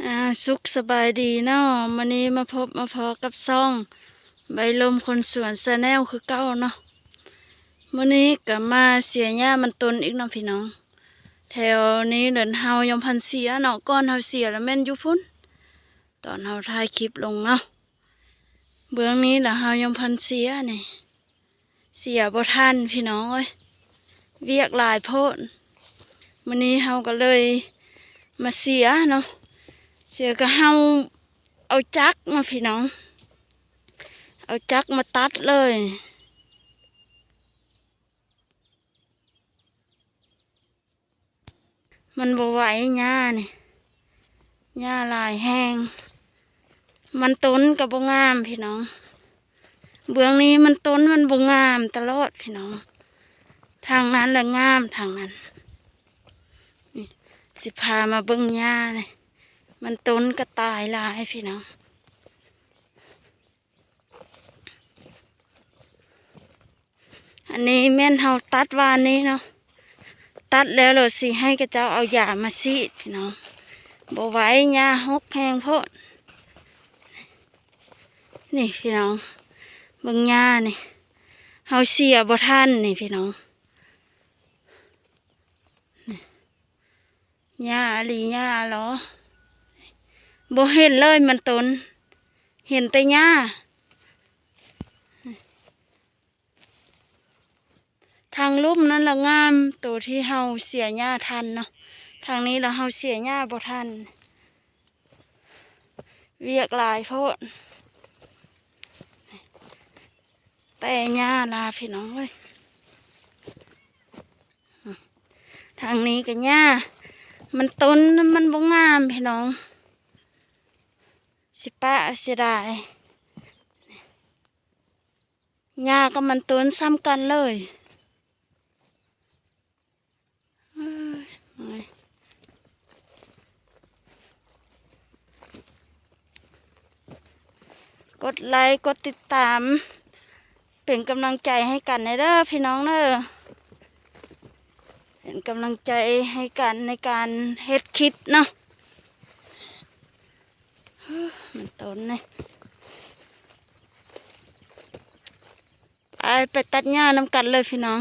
ອ່າ ສຸກສະບາຍດີເນາະ, ມື້ນີ້ມາພົບມາພໍ້ກັບຊ່ອງໃບລົມຄົນສວນ Channel ຄືເກົ່າເນາະ. ມື້ນີ້ກໍມາເສຍຫຍ້າມັນຕົ້ນອີກເນາະພີ່ນ້ອງ. ແຖວນີ້ເດີ່ນເຮົາຍັງພັນເສຍເນາະ, ກ່ອນເຮົາເສຍລະແມ່ນຢູ່ພຸ້ນ ຕອນເຮົາຖ່າຍຄລິບລົງເນາະ. ເບື້ອງນີ້ລະເຮົາຍັງພັນເສຍນີ້ ເສຍບໍ່ທັນພີ່ນ້ອງເອີຍ, ວຽກຫຼາຍໂພດ. ມື້ນີ້ເຮົາກໍເລີຍມາເສຍເນາະ, ເສຍກໍເຮົາເອົາຈັກເນາະພີ່ນ້ອງ, ເອົາຈັກມາຕັດເລີຍ. ມັນບໍ່ໄຫວຫຍ້ານີ້, ຫຍ້າຫຼາຍແຮງ. ມັນຕົ້ນກໍບໍ່ງາມພີ່ນ້ອງ, ເບື້ອງນີ້ມັນຕົ້ນມັນບໍ່ງາມຕະຫຼອດພີ່ນ້ອງ, ທາງນັ້ນລະງາມ ທາງນັ້ນ. ນີ້ ຊິພາມາເບິ່ງຫຍ້ານີ້, ມັນຕົ້ນກະຕ່າຍຫຼາຍພີ່ນ້ອງ. ອັນນີ້ແມ່ນເຮົາຕັດວານນີ້ເນາະ, ຕັດແລ້ວລະຊິໃຫ້ເຂົາເຈົ້າເອົາຢາມາສີດພີ່ນ້ອງ, ບໍ່ໄຫວ ຫຍ້າຮົກແຮງໂພດ. ນີ້ພີ່ນ້ອງ ເບິ່ງຫຍ້ານີ້, ເຮົາເສຍບໍ່ທັນນີ້ພີ່ນ້ອງ. ຫຍ້າອີ່ຫຼີ ຫຍ້າອີ່ຫຼໍ, ບໍ່ເຫັນເລີຍມັນຕົ້ນ, ເຫັນແຕ່ຫຍ້າ. ທາງລຸ່ມນັ້ນລະງາມ ໂຕທີ່ເຮົາເສຍຫຍ້າທັນເນາະ, ທາງນີ້ລະເຮົາເສຍຫຍ້າບໍ່ທັນ, ວຽກຫຼາຍໂພດ. ແຕ່ຫຍ້າລາພີ່ນ້ອງເອີຍ. ທາງນີ້ກໍຫຍ້າ, ມັນຕົ້ນມັນບໍ່ງາມພີ່ນ້ອງ, ຊິປະເສຍດາຍ. ຫຍ້າກັບມັນຕົ້ນສ່ຳກັນເລີຍ. ເອີຍ ກົດໄລກົດຕິດຕາມ ເປັນກຳລັງໃຈໃຫ້ກັນແດ່ເດີພີ່ນ້ອງເດີ, ເປັນກຳລັງໃຈໃຫ້ກັນໃນການເຮັດຄລິບເນາະ. ມັນຕົ້ນນີ້ ໄປ ໄປຕັດຫຍ້ານຳກັນເລີຍພີ່ນ້ອງ.